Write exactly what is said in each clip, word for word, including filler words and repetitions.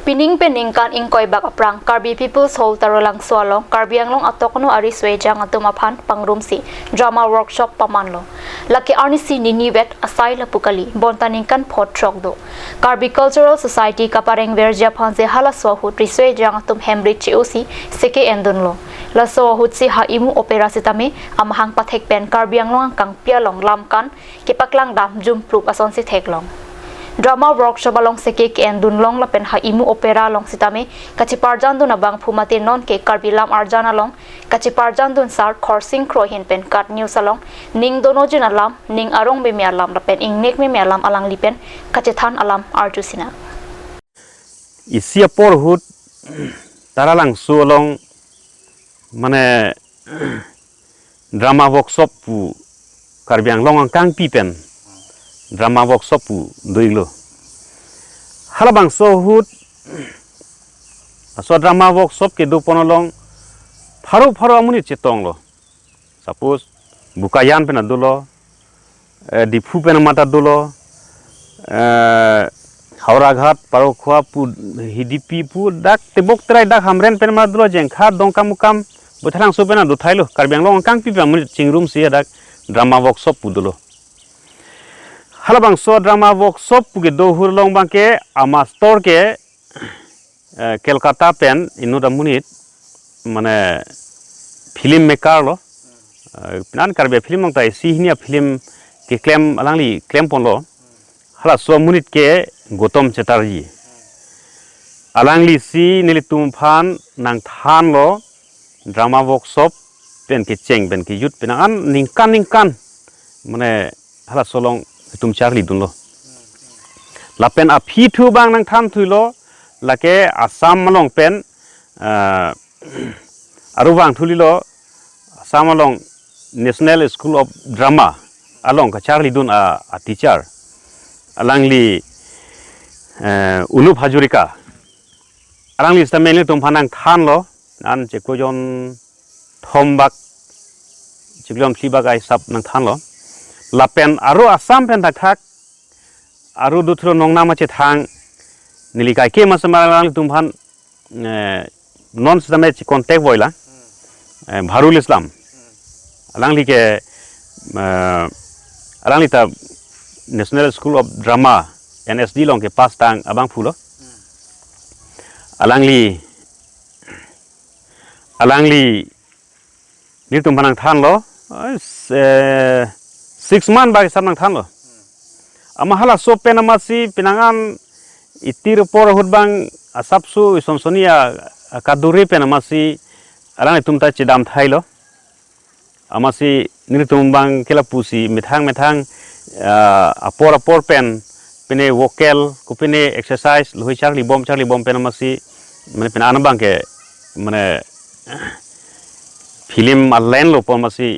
Pining pen ningkan ingkoi bak aphrang Karbi People's Hall Taralangso along Karbi Anglong atokno ari suejang atum aphan pangrumsi drama workshop pamanlo. Lake arnisi ninivet asai lapu kali, bonta ningkan phongo throk do. Karbi Cultural Society kaparengverji aphansi halaso ahut ri suejang atum hemrit che-osi seke endunlo. Laso ahutsi ha imu opera sitame amahang pathek pen Karbi Anglong angkangpi along lamkan kepaklang dam jumplup asonsi theklong. Drama workshop along seke ke-endun long lapen ha imu opera along sitame kacheparjandun abangphu mate nonke Karbi Lam Arjan along kacheparjandun sar Khorsing Kro ahin pen KAT News along ning dono jin alam, ning arong meme alam lapen ingnek meme alam alangli pen kachethan alam arjusinang. Isi apor ahut Taralangso along mane drama workshop pu Karbi Anglong angkangpi pen drama workshop pu do-iklo. Halabangso ahut laso drama workshop kedopon along pharo pharo amonit chetonglo. Suppose Bokajan pen ta dolo, eh, Diphu pen amat ta dolo, eh, Howraghat, Parokhowa pu, Hidipi pu, dak Tebok Terai, dak Hamren pen amat dolo, Jengkha, Dongkamukam, Botharangso pen ta do thailo, Karbi Anglong angkangpi pen amonit chingrumsi dak drama workshop pu dolo. Halabangso drama workshop pu kedo ahut along abangke amastor ke, eh, Kolkata pen inut amonit mane film maker lo. Eh, penan Karbi film along ta isi hini afilm keklem alangli klemponlo. Halaso amonit ke Gautam Chatterjee. Alanglisi nelitum aphan nangthanlo drama workshop pen kecheng pen kejut pen an ningkan ningkan mane halaso along itum charlidunlo. Lapen aphi thu abang nangthan thuilo, lake Assam along pen, ah, aruvang thulilo, Assam along National School of Drama along kacharlidun a, a teacher. Alangli, eh, Anup Hazarika. Alangli sitame nelitum aphan nangthanlo, an cheklo jon thom bak, cheklo jon phli bak aisap nangthanlo. Lapen aro Assam pen thakthak, aro dothulo nongnam achethang, neli kaike masama alangtum aphan, eh, non sitame che contact voila, eh, Bharul Islam. Alangli ke, eh, alangli ta National School of Drama, N S D along ke pass tang abangphulo. Alangli, alangli nelitum aphan nangthanlo, eh, s-, eh, six month bak aisap nangthanlo. Amat halaso pen amatsi penang an itir apor ahut abang asapso ison soni a, a kaduri pen amatsi alanglitum ta chedam thailo. Amatsi nelitum abangke lapusi methang methang, ah, apor apor pen, pine vocal, kopine exercise, lahei charlibom, charlibom pen amatsi, mane pine an abangke, mane film a-line lo pon amatsi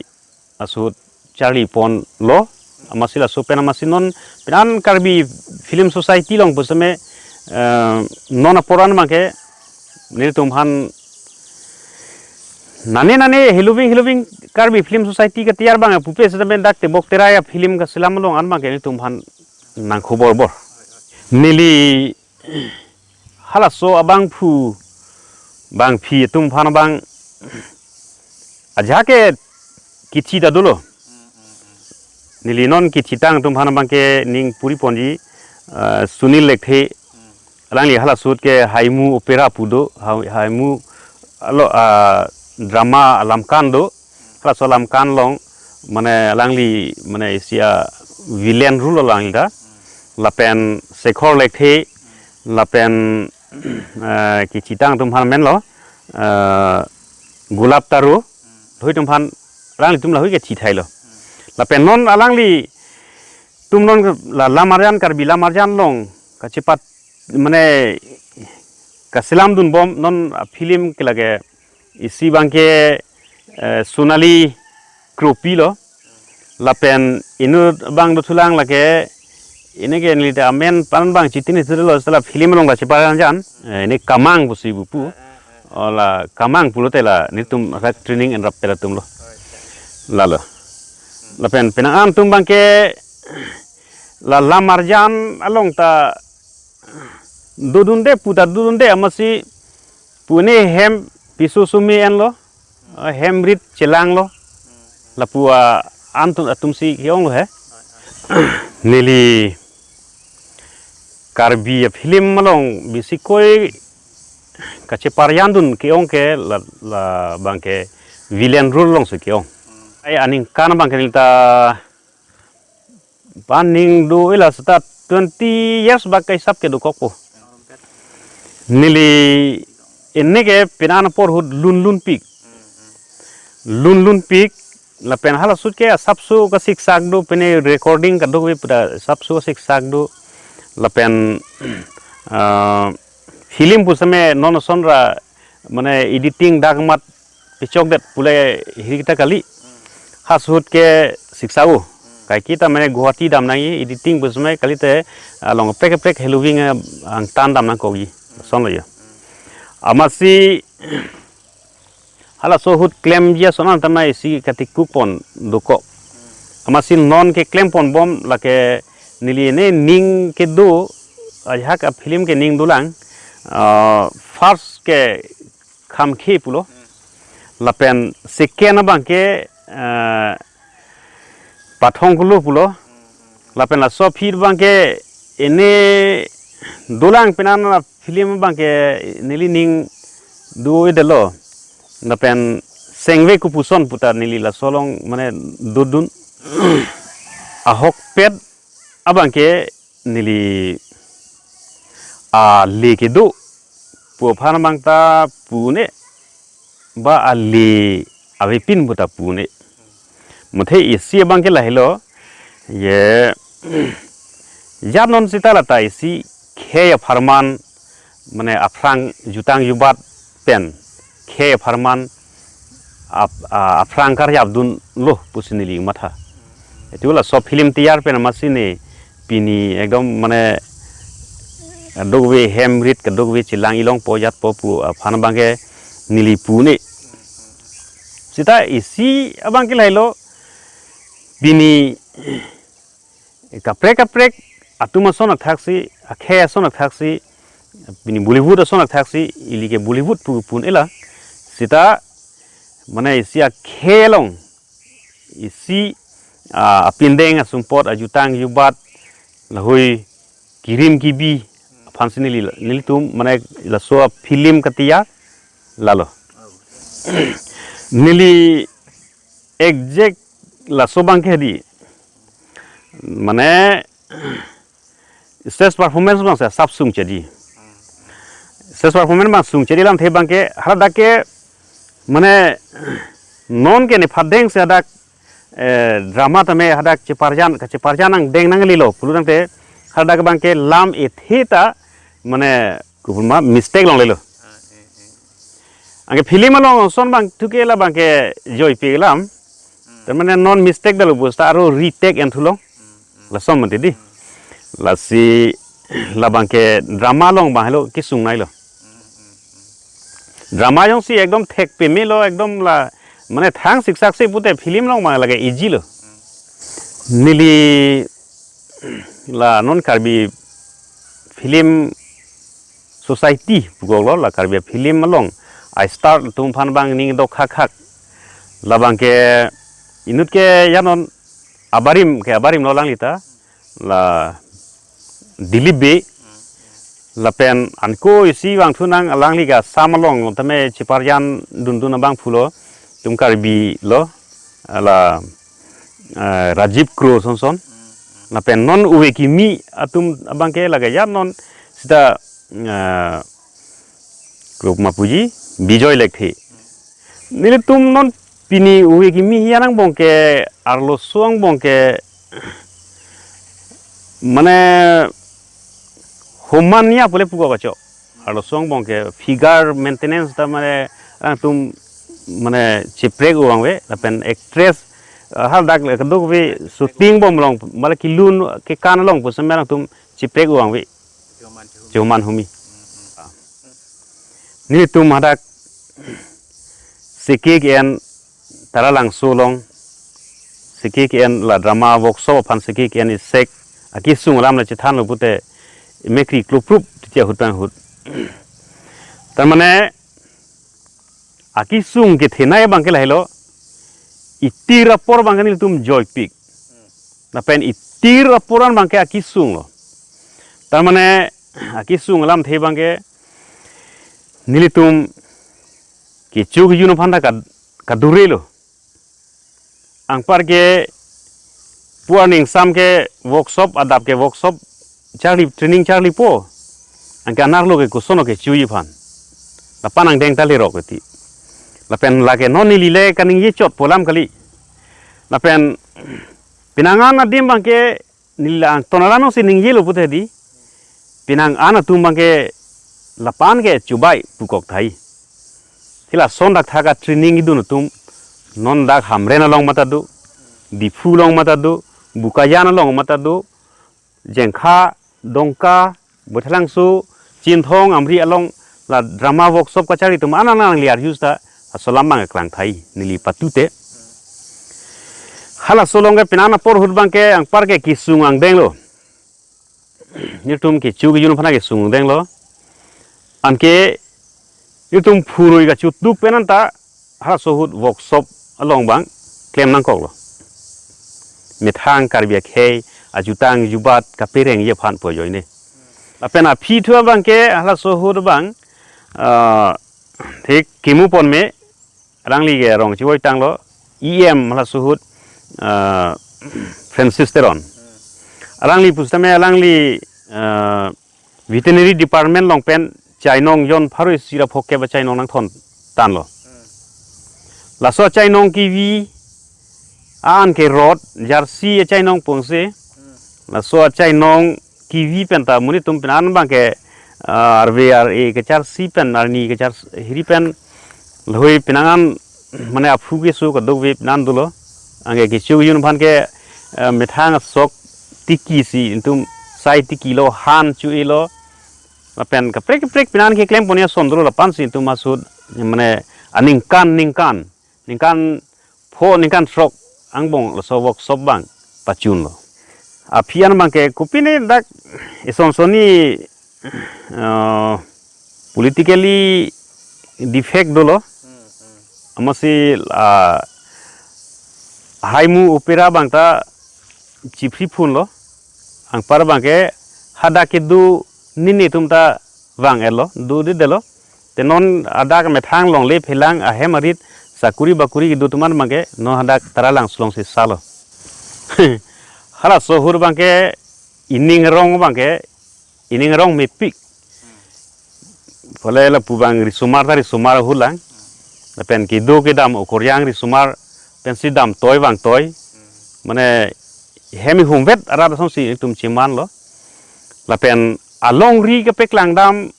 laso ahut charliponlo, amatsi laso pen amatsi non pine an Karbi Film Society along pusitame, eh, non apor an abangke nelitum aphan nane nane heloving heloving Karbi Film Society katiyar abang pupe sitame dak Tebok Terai afilm kaselam along an abangke nelitum aphan nangkhoborbor. Neli halaso abangphu bangphi atum aphan abang ajahak ke kithi ta dolo. Neli non kithitang atum aphan abangke ning puri ponji, ah, Sunil Lekthe, alangli halaso ahut ke Haimu Opera pu do, ha-, Haimu alo, ah, drama alamkan do, halaso alamkan along, mane alangli, mane isi a-villain role alangli ta, lapen Sekhor Lekthe, lapen, eh, kithitang atum aphan menlo, eh, Gulab Taro, lahei atum aphan, alanglitum lahei ke thi thailo. Lapen non alanglitum non la Lam Arjan, Karbi Lam Arjan along kachepat, mane kaselamdunbom non afilm ke lake isi abangke, eh, Sonali Kropi lo. Lapen inut abang dothulang lake, ini ke neli ta amen pen abang chitini thulo, seta la film along ta cheparjan. Eh, ini Kamang pusi bupu. O la Kamang pulote la nelitum asak training enrap pela atum lo. Lalo. Lapen penang an atum abangke la Lam Arjan along ta Dodunde puta dodunde amatsi pu ne hem piso sumi enlo, ah, hem rit chelanglo. Lapu, ah, an atum atumsi ke-onglo he. Neli Karbi a-film along bisi koi kacheparjandun ke-ong ke la, labangke villain role alongsi ke-ong. Ai aningkan abangke neli ta aning do ila seta twenty years bak kaisap ke dokokpo. Neli ene ke penan apor ahut lunlunpik. Lunlunpik lapen hala ahut ke asapso kasiksak do, pine recording kadokave puta asapso kasiksak do. Lapen, ah, film pusitame non ason ra mane editing dak mat pechokdet pule hiri kita kali. Hala ahut ke siksa-o. Kaike ta mane Guwahati dam nangji editing pusitame kalite along kaprek kaprek heloving, eh, angtan dam nangkokji. Asonlo ya. Amatsi halaso ahut klemji ason an tame isi katikuk pon dokok. Amatsi non keklem ponbom lake neli ne ning kedo, ajahak a-film ke ning dolang, ah, first ke Khamkhe pulo. Lapen second abangke, eh, Pathongkolo pulo. Lapen laso aphi abangke ene dolang penan a-film abangke neli ning do-edetlo. Lapen Sengve Kopuson puta neli laso along mane dodun. Ahokpet abangke neli ale kedo pu aphan abang ta pu un-e ba ale avepin pu ta pu un-e. Muthe isi abangke lahelo, ye, jat non seta lata isi khei apharman mane aphrang jutang jubat pen khei apharman ap-, a-, aphrang karjapdunlo pusi neli matha. Itu laso film tiyar pen amatsi ne pini ekdom mane kadokave hem rit kadokave chelang ilongpo jatpo pu aphan abangke neli pu un-e. Seta isi abangke lahelo pini kaprek kaprek atum ason athaksi, akhei ason athaksi, pini Bollywood ason athaksi, ili ke Bollywood pu pu un-e la. Seta mane isi akhei along, isi, ah, apindeng asumpot ajutang jubat, lahui kirim kibi aphansi neli, nelitum mane laso film katiya lalo. Neli exact laso abangke di. Mane stage performance abangsi asap sungchedi. Stage performance abang sungchedi lamthe abangke hadak ke mane non ke nephan dengsi hadak, eh, drama tame hadak cheparjan, kacheparjan angdeng nanglelo pulo tangte hadak abangke lam ethe ta mane kupulma mistake longlelo. Anke film along ason abang thuke labangke joipi lam. Te mane non mistake dalo pusta aro retake en thulong. Lason mati di. Lasi labangke drama along abang helo kesung nailo. Drama jongsi ekdom thek pemelo ekdom la mane thang siksak si pute film along abang lake easy lo. Neli la non Karbi Film Society pukoklo la Karbi film along a-start atum aphan abang ning dokhak khak. Labangke inut ke ya non abarim ke abarim lo alangli ta la Dilip Bey lapen anko isi vangthu nang alangli ke Assam along tame cheparjandundun abang pulo atum Karbi lo la, eh, Rajiv Kro sonson. Lapen non ove kimi atum abangke lake ya non seta, eh, Kro mapuji Bijoy Lekthe. Nelitum non pini ove kimi hian angbong ke arloso angbong ke mane homan ya pule puko kacho. Arloso angbong ke figure maintenance ta mane atum mane cheprek-o abang ave lapen actress, ah, hadak le kadokave shooting bom along mane kelun kekan along pusitame atum cheprek-o abang ave. Choman humi. Nelitum hadak seke ke-en Taralangso along seke ke-en la drama workshop aphan seke ke-en isek akesung alam le chethanlo pute mekri kloprup titi ahut pang ahut. Tarmane akesung kethenei abangke lahelo, itir apor abangke nelitum joipik. Lapen itir apor an abangke akesung lo. Tarmane akesung alamthe abangke nelitum kecho kejun aphan ta kad-, kadure lo. Anparke pu arni ingsam ke workshop, adap ke workshop charli, training charlipo. Anke anerlo ke koson kechoji aphan. Lapen angdeng ta lerok ti. Lapen lake non neli le kaningje chotpo alam kali. Lapen penang an adim abangke neli la angton alanong si ningjelo pute di. Penang an atum abangke lapu-an ke chubai pukok thai. Hila son dak thak a-training idun atum non dak Hamren along mata do, Diphu along mata do, Bokajan along mata do, Jengkha, Dongka, Bothelangso, Chinthong, Amri along la drama workshop kacharli atum an an nangli arjus ta laso alam abang keklang thai neli patute. Halaso along ke penang apor ahut abangke anparke kesung angdeng lo. Nelitum kecho kejun aphan kesung angdeng lo. Anke nelitum phurui kachutuk pen anta halaso ahut workshop along abang klem nangkok lo. Methang Karbi akhei ajutang jubat kaperengji aphan pu ajoine. Lapen aphi thu abangke halaso ahut abang, ah, thik kimu pon me, alangli ke rong chevoi tanglo, E M halaso ahut, ah, Francis Teron. Alangli pusitame alangli, ah, Veterinary Department along pen chainong jon pharo isi ra phongkep achainong nangthon tanlo. Laso achainong kevi an ke rot, jersey achainong pongse. Laso achainong kevi pen ta monit atum penang an abangke, ah, arve ar-e kacharsi pen, arni kachar hiri pen lahei penang an mane aphu keso kadokave penang an dolo. Anke kecho kejun aphan ke, eh, methang asok tiki si nelitum sai tiki lo, han chu-e lo. Lapen kaprek kaprek penang an keklem ponji ason dolo, lapu-an si nelitum ahut mane aningkan ningkan, ningkan pho ningkan throk angbong laso workshop abang pachunlo. Aphi an abangke kopine dak ison sonni, eh, politically defect dolo. Amatsi, ah, haimu opera abang ta chipri phunlo. Anpar abangke hadak kedo nini atum ta vang-etlo, dodedetlo. Te non hadak methang longle phelang ahem arit sakuri bakuri kedo atum an abangke non hadak Taralangso along si salo. Halaso ahut abangke ining arong abangke ining arong mepik. Pule lapu abang risomar ta risomar ahut lang. Lapen kedo kedam okoryang risomar pensi damtoi vangtoi. Mane hem ihumvet arat asonsi nelitum chemanlo. Lapen alongri kapeklangdam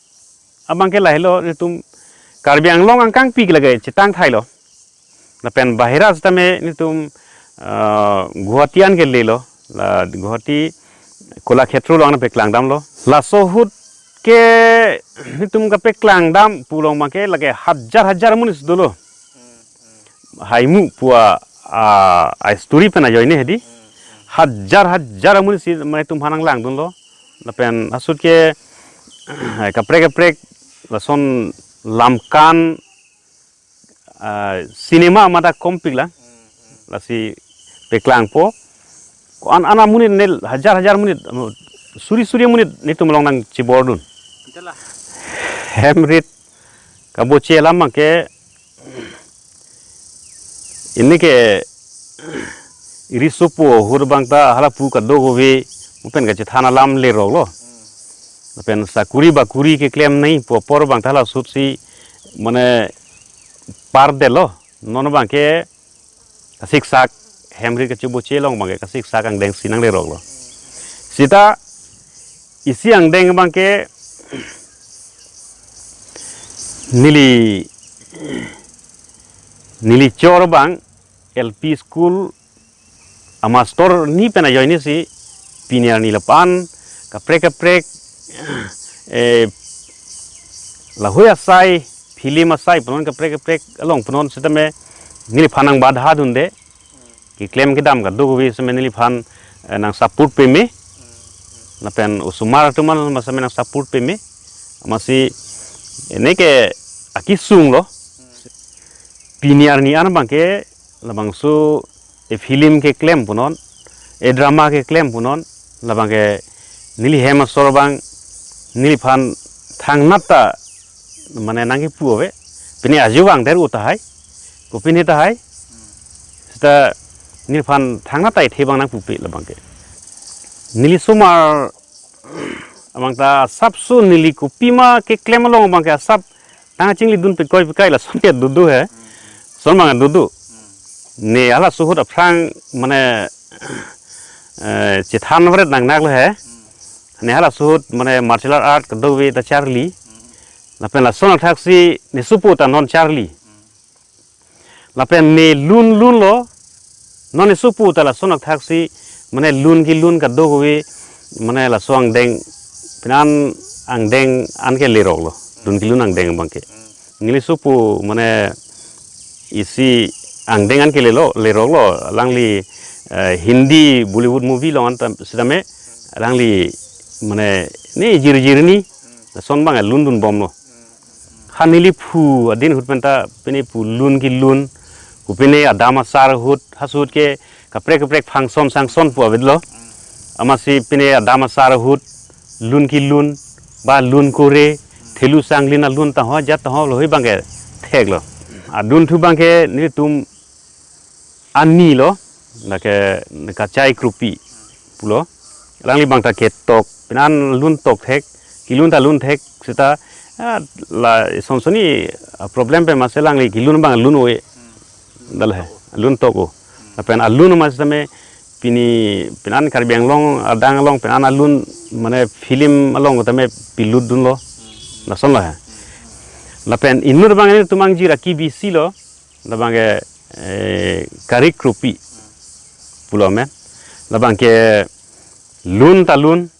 abangke lahelo, nelitum Karbi Anglong angkangpi ke lake chetang thailo. Lapen bahira sitame nelitum, ah, Guwahati an ke lelo, la Guwahati Kalakshetra along nangpeklangdamlo. Laso ahut ke nelitum kapeklangdam pu along abangke lake hajar hajar amonit dolo. Haimu pu a, a, a story pen ajoine hedi. Hajar hajar amonit si mane atum aphan nanglangdunlo. Lapen ahut ke, eh, kaprek kaprek lason lamkan, ah, cinema mata kompik lang. Lasi peklangpo. Ko-an an amonit ne hajar hajar amonit, suri suri amonit nelitum along nangchebordun. Hem rit kaboche alam abangke, ini ke iri supo ahut abang ta halapu kadokave mo pen kachethan alam leroklo. Lapen sakuri bakuri keklem nangji pu apor abang ta hala ahut si mane pardetlo. Non abangke kasiksak, hem rit kacheboche along abangke kasiksak angdeng si nangleroklo. Sita isi angdeng abangke neli, neli chor abang L P school amastor ni pen ajoine si pini arni lapu-an kaprek kaprek, eh, lahei asai, film asai punon kaprek kaprek along punon sitame neliphan nangbadhadunde. Keklem kedam kadokave sitame neliphan, eh, nangsupport peme. lapen osomar atum an masa menang support peme. Amatsi neke akesung lo. Pini arni an abangke labangso e film keklem punon, e drama keklem punon, labangke neli hem asor abang neliphan thangnat ta mane nangkepu ave. Pini ajo abang der u tahai, kopine tahai, seta neliphan thangnat ta ethe abang nangpupe labangke. Neli osomar abang ta asapso neli kopima keklem along abangke asap tang chinglidun pekoi pekai lason ke dudu he. Son abang dudu. Ne halaso ahut aphrang mane, eh, chethan vret nangnak lo he. Ne halaso ahut mane martial art kedo ave ta charli. Lapen lason athaksi ne sopo ta non charli. Lapen ne lun lun lo, non ne sopo ta lason athaksi mane lun kelun kedo ave, mane laso angdeng, pini an angdeng anke lerok lo, lun kelun angdeng abangke. Neli sopo mane isi angdeng anke lelo, lerok lo, alangli, eh, Hindi Bollywood movie along an tam, sitame, alangli mane ne jirjir ni, lason abang lundun bom lo. Ha neli phu adin ahut penta pini pu lun kelun, kopine adam asar ahut, halaso ahut ke kaprek kaprek function sangson pu avedetlo. Amatsi pini adam asar ahut lun kelun, ba lun kore, thelu sanglin alun ta ho, jat ta ho, lahei abangke thek lo. Adunthu abangke nelitum ani lo, lake Kachai Kropi pulo. Alangli abang ta ketok, pini an lun tok thek, kelun ta lun thek, seta, ah, lason soni, ah, problem pen masi alangli kelun abang lun ave. Dal he, lun tok o. Lapen alun masi tame pini, pini an Karbi Anglong adang along pini an alun mane film along tame pilut dunlo. Lason lo he. Lapen inut abang nelitum angjir aki bisi lo. Labangke, eh, Karik Kropi pulo amen. Labangke lun ta lun,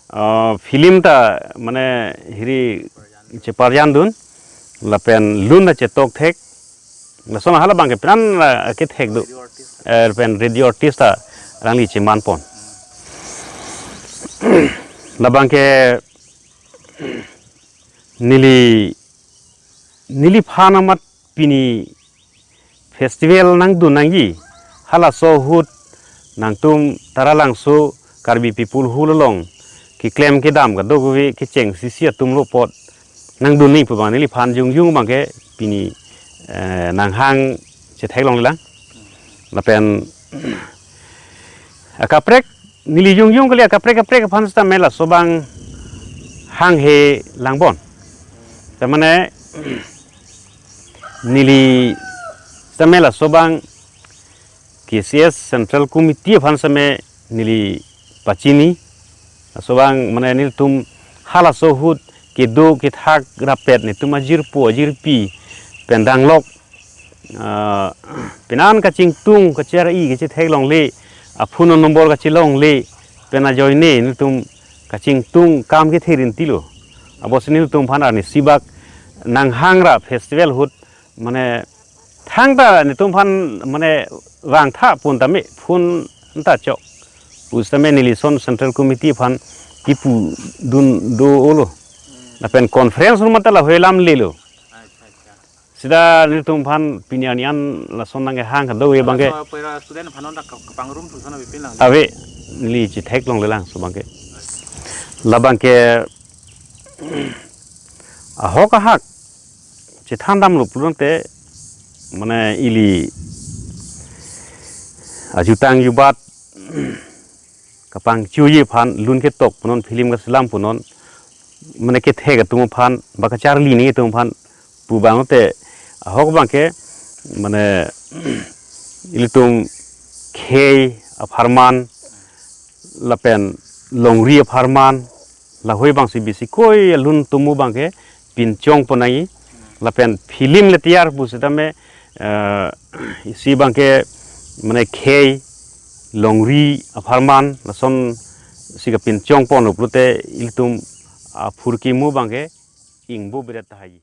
ah, film ta mane hiri cheparjan dun, lapen lun ta chetok thek, lason hala abangke pini an, ah, kethek do, eh, pen radio artist ta alangli cheman pon. Labangke neli, neliphan amat pini festival nangdun nangji, halaso ahut nangtum Taralangso Karbi People Hall along keklem kedam kadokave kecheng sisi atum lo apot nangdun nangji pu abang neliphan jongjong abangke pini, eh, nanghang chetheklonglelang. Lapen akaprek neli jongjong kali akaprek kaprek aphan seta me laso abang hanghe langbon. Tamane neli seta me laso abang K C S Central Committee aphan seta me neli pachini. Laso abang mane nelitum halaso ahut kedo kethak rapet netum ajirpo ajirpi pen danglok, ah, pini an kachingtung kachari kachetheklongle, aphone number kachelongle, pen ajoine netum kachingtung kam kethe rinti lo. Apotsi netum aphan arnisi bak nanghang ra festival ahut mane thangta netum aphan mane vangtha pon tame phone ta chok. Pu sitame neli lason Central Committee aphan kipudun do-olo. Lapen conference room ta lahei alam lelo. Seta netum aphan pini arni an lason nangkehang kado abangke. So, para student aphan ta kap-, kapangrum thu sana bipin lang. Ave, neli chetheklongle lang so abangke. Labangke ahok ahak chethan damlo pulote mane ili ajutang jubat kapangchoi aphan lun ketok punon film kaselam punon mane kethek atum aphan ba kacharli nangji atum aphan pu abangte ahok abangke mane ilitum khei apharman lapen longri apharman lahei abangsi bisi koi alun atum abangke pinchong pon nangji lapen film le tiyar pu sitame, eh, isi abangke mane khei longri apharman lasonsi kapinchong ponlo pulote ilitum aphurkimo abangke ingbo beret tahai.